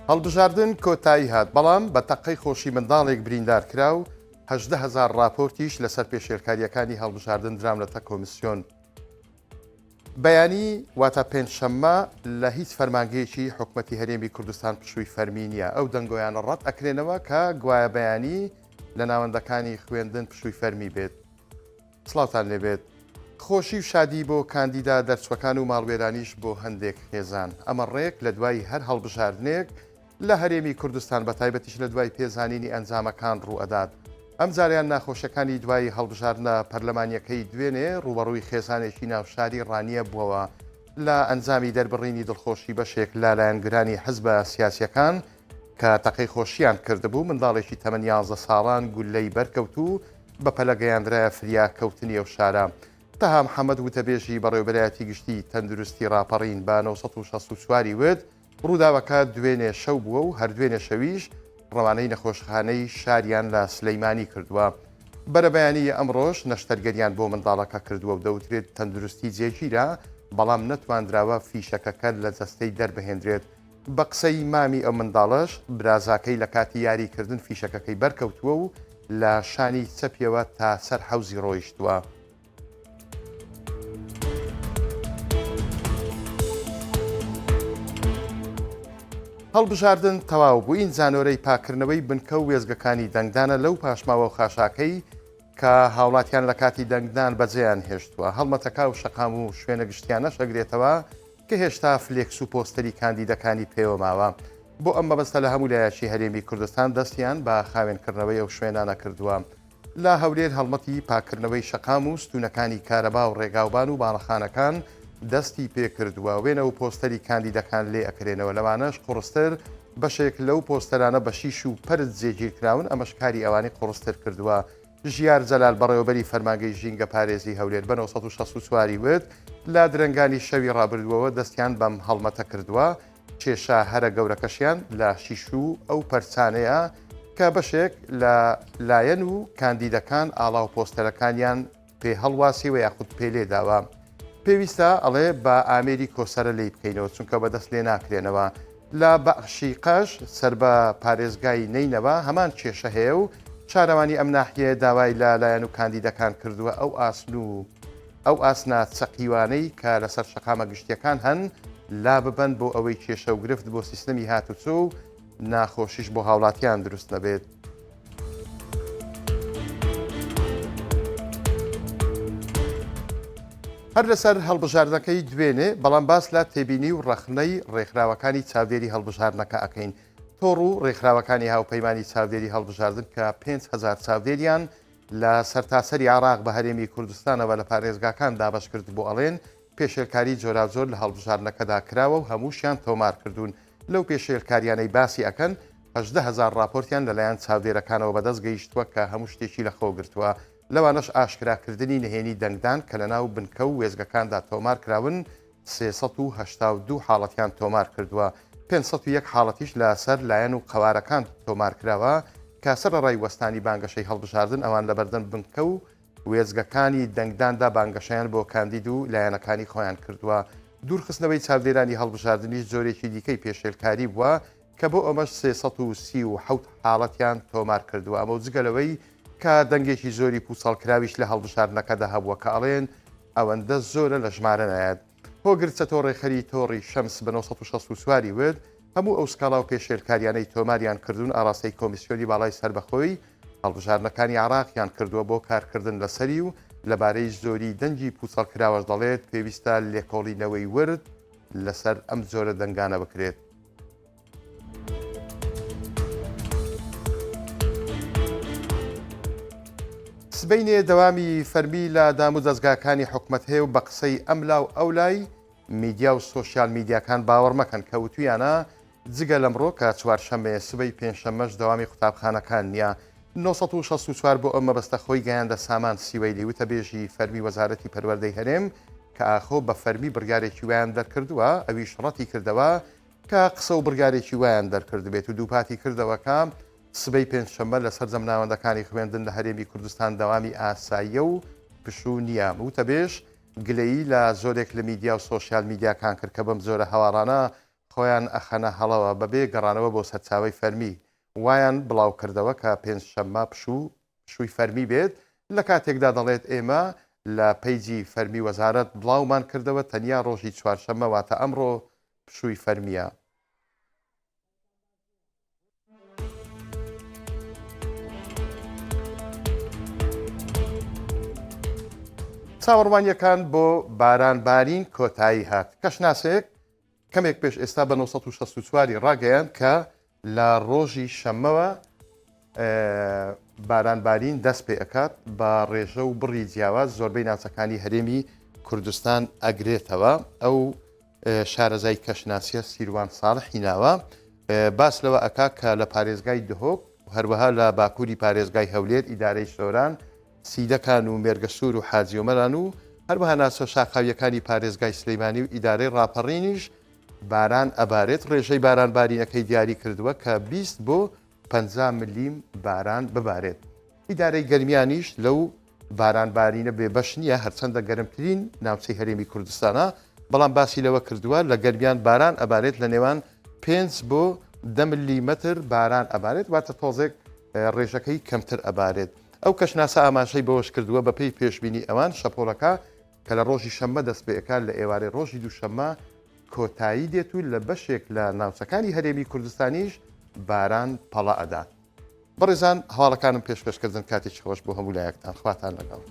هەڵبژاردن کۆتایی هات، بەڵام بە تەقەی خۆشی منداڵێک بریندار کرا و 18 هەزار ڕاپۆرتیش لەسەر پێشێلکارییەکانی هەڵبژاردن دراونەتە کۆمیسیۆن. بەیانی واتە پێنجشەممە لە هیچ فەرمانگەیەکی حکومەتی هەرێمی کوردستان پشووی فەرمی نییە، ئەو دەنگۆیانە ڕەت ئەکرێنەوە کە گوایە بەیانی لە ناوەندەکانی خوێندن پشووی فەرمی بێت. سڵاوتان لێبێت. خۆشی و شادی بۆ کاندیدا دەرچوەکان و ماڵوێرانیش بۆ هەندێک خێزان. ئەمە ڕێک لە دوای هەر هەڵبژاردنێک لە هەرێمی کوردستان بە تایبەتیش لە دوای پێزانینی ئەنجامەکان ڕووئەدات. ئەمجارەیان ناخۆشیەکانی دوای هەڵبژاردنە پەرلەمانیەکەی دوێنێ ڕووبەڕووی خێزانێکی ناو شاری ڕانیە بووەوە لە ئەنجامی دەربڕینی دڵخۆشی بەشێک لە لایەنگرانی حزبە سیاسیەکان کە تەقەی خۆشیان کردبوو منداڵێکی تەمەن 11 ساڵان گوللەی بەرکەوت و بەپەلە گەیاندرایە فریا کەوتنی ئەو شارە. تەها محەمەد وتەبێژی بەڕێوەبەرایەتی گشتی تەندروستی ڕاپەڕین بە 964 ی وت، ڕووداوەکە دوێنێ شەو بووە و هەر دوێنێ شەویش ڕەوانەی نەخۆشخانەی شاریان لە سلەیمانی کردووە. بەرەبەیانیی ئەمڕۆش نەشتەرگەریان بۆ منداڵەکە کردووە و دەوترێت تەندروستی جێگیرە، بەڵام نەتواندراوە فیشەکەکە لە جەستەی دەربهێندرێت. بە قسەی مامی ئەو منداڵەش، برازاکەی لە کاتی یاریکردن فیشەکەکەی بەرکەوتووە و لە شانی چەپیەوە تا سەر حەوزی ڕۆیشتووە. هەڵبژاردن تەواو بوو، ئینجا نۆرەی پاککردنەوەی بنکە و وێستگەکانی دەنگدانە لەو پاشماوە و خاشاکەی کە هاوڵاتیان لە کاتی دەنگدان بەجێیان هێشتووە. هەڵمەتەکە ئەو شەقام و شوێنە گشتیانەش ئەگرێتەوە کە هێشتا فلێکس و پۆستەری کاندیدەکانی پێوە ماوە. بۆ ئەم مەبەستە لە هەموو لایەکی هەرێمی کوردستان دەستیان بە خاوێنکردنەوەی ئەو شوێنانە کردووە. لە هەولێر هەڵمەتی پاککردنەوەی شەقام و ستوونەکانی کارەبا و ڕێگاوبان و باڵەخانەکان دەستی پێکردووە، وێنە و پۆستەری کاندیدەکان لێ ئەکرێنەوە، لەوانەش قوڕستر، بەشێک لەو پۆستەرانە بە شیش و پەرت جێگیرکراون، ئەمەش کاری ئەوانی قوڕستر کردووە. ژیار جەلال، بەڕێوەبەری فەرمانگەی ژینگەپارێزی هەولێر بە 964 ی وت، لە درەنگانی شەوی ڕابردووەوە دەستیان بەم هەڵمەتە کردووە، کێشە هەرە گەورەکەشیان لە شیش و ئەو پەرچانەیە کە بەشێک لە لایەن و کاندیدەکان ئاڵا و پۆستەرەکانیان پێ هەڵواسیوە یاخود پێ لێداوە. پێویستە ئەڵێ بە ئامێری کۆسەرە لێی بکەینەوە چونکە بەدەست لێ ناکرێنەوە. لە بەعشیقەش سەر بە پارێزگای نەینەوا هەمان کێشە هەیە و شارەوانی ئەم ناحیەیە داوای لە لایەن و کاندیدەکان کردووە ئەو ئاسن و ئەو ئاسنە چەقیوانەی کە لەسەر شەقامە گشتییەکان هەن لاببەن بۆ ئەوەی کێشە و گرفت بۆ سیستەمی هاتوچۆ و ناخۆشیش بۆ هاوڵاتیان دروست نەبێت. هەر لەسەر هەڵبژاردنەکەی دوێنێ، بەڵام باس لە تێبینی و ڕەخنەی ڕێکخراوەکانی چاودێری هەڵبژاردنەکە ئەکەین. تۆڕ و ڕێکخراوەکانی هاوپەیمانی چاودێری هەڵبژاردن کە 5000 چاودێریان لە سەرتاسەری عێراق بە هەرێمی کوردستانەوە لە پارێزگاکان دابەشکردبوو ئەڵێن پێشێلکاری جۆراوجۆر لە هەڵبژاردنەکەدا کراوە و هەمووشیان تۆمار کردوون لەو پێشێلکاریانەی باسی ئەکەن 18 هەزار ڕاپۆرتیان لەلایەن چاودێرەکانەوە بەدەست گەیشتووە کە هەموو شتێکی لەخۆ گرتووە لەوانەش ئاشکراکردنی نهێنی دەنگدان کە لەناو بنکە و وێستگەکاندا تۆمار کراون 382 حاڵەتیان تۆمار کردووە، 501 حاڵەتیش لە سەر لایەن و قەوارەکان تۆمار کراوە کە سەرەڕای وەستانی بانگەشەی هەڵبژاردن ئەوان لەبەردەم بنکە و وێستگەکانی دەنگداندا بانگەشەیان بۆ کاندید و لایەنەکانی خۆیان کردووە. دوورخستنەوەی چاودێرانی هەڵبژاردنیش جۆرێکی دیکەی پێشێلکاری بووە کە بۆ ئەمەش 337 حاڵەتیان تۆمار کردووە، ئەمەو جگە لەوەی کە دەنگێکی زۆری پوچەڵکراویش لە هەڵبژاردنەکەدا هەبووە کە ئەڵێن ئەوەندە زۆرە لە ژمارە نایەت. هۆگر چەتۆ ڕێکخەری تۆڕی شەمس بە 964 ی وت، هەموو ئەو سکاڵا و پێشێلکاریانەی تۆماریان کردوون ئاڕاستەی کۆمیسیۆنی باڵای سەربەخۆی هەڵبژاردنەکانی عێراقیان کردووە بۆ کارکردن لەسەری و لەبارەی زۆری دەنگی پوچەڵکراوەش دەڵێت پێویستە لێکۆڵینەوەی ورد لەسەر ئەم جۆرە دەنگانە بکرێت. سبەینێ دەوامی فەرمی لە دام و دەزگاکانی حکومەت هەیە و بە قسەی ئەملا و ئەولای میدیا و سۆشیال میدیاکان باوەڕ مەکەن کە وتویانە جگە لەمڕۆ کە چوارشەممەیە سبەی پێنجشەممەش دەوامی قوتابخانەکان نییە. 964 بۆ ئەم مەبەستە خۆی گەیاندە سامان سیوەیلی وتەبێژی فەرمی وەزارەتی پەروەردەی هەرێم کە ئاخۆ بە فەرمی بڕیارێکی وایان دەرکردووە ئەویش ڕەتی کردەوە کە قسە و بڕیارێکی وایان دەرکردبێت و دووپاتی کردەوە کە سبەی پێنجشەممە لە سەرجەم ناوەندەکانی خوێندن لە هەرێمی کوردستان دەوامی ئاساییە و پشوو نییە. وتەبێژ گلەیی لە زۆرێک لە میدیا و سۆشیال میدیاکان کرد کە بەم جۆرە هەواڵانە. خۆیان ئەخەنە هەڵەوە بەبێ گەڕانەوە بۆ سەرچاوەی فەرمی وایان بڵاوکردەوە کە پێنجشەممە پشوو پشووی فەرمی بێت، لە کاتێکدا دەڵێت ئێمە لە پەیجی فەرمی وەزارەت بڵاومان کردەوە تەنیا ڕۆژی چوارشەممە واتە ئەمڕۆ پشووی فەرمییە. چاوەڕوانییەکان بۆ باران بارین کۆتایی هات. کەشناسێک کەمێک پێش ئێستا بە 964 ی ڕاگەیاند کە لە ڕۆژی شەممەوە باران بارین دەست پێ ئەکات بە ڕێژە و بڕی جیاواز زۆربەی ناوچەکانی هەرێمی کوردستان ئەگرێتەوە ئەو شارەزای کەشناسیە سیروان ساڵحی ناوە باس لەوە ئەکا کە لە پارێزگای دهۆک هەروەها لە باکووری پارێزگای هەولێر ئیدارەی سۆران سیدەکان و مێرگەسوور و حاجیۆمەران و هەروەها ناوچە شاخاوییەکانی پارێزگای سلیمانی و ئیدارەی ڕاپەڕینیش باران ئەبارێت، ڕێژەی باران بارینەکەی دیاری کردووە کە 20 بۆ 50 ملیم باران ببارێت. ئیدارەی گەرمیانیش لەو باران بارینە بێ بەش نییە، هەرچەندە گەرمترین ناوچەی هەرێمی کوردستانە، بەڵام باسی لەوە کردووە لە گەرمیان باران ئەبارێت لە نێوان 5 بۆ 10 ملیمەتر باران ئەبارێت، واتە تۆزێک ڕێژەکەی کەمتر ئەبارێت. ئەو کەشناسە ئاماژەی بەوەشکردووە، بەپێی پێشبینی ئەوان شەپۆلەکە کە لە ڕۆژی شەممە دەستپێکات لە ئێوارەی ڕۆژی دووشەممە کۆتایی دێت و لە بەشێک لە ناوچەکانی هەرێمی کوردستانیش باران پەڵە ئەدات. بەڕێزان هەواڵەکانم پێشکەشکردن کاتێکی خۆش بۆ هەموو لایەکتان خواتان لەگەڵ.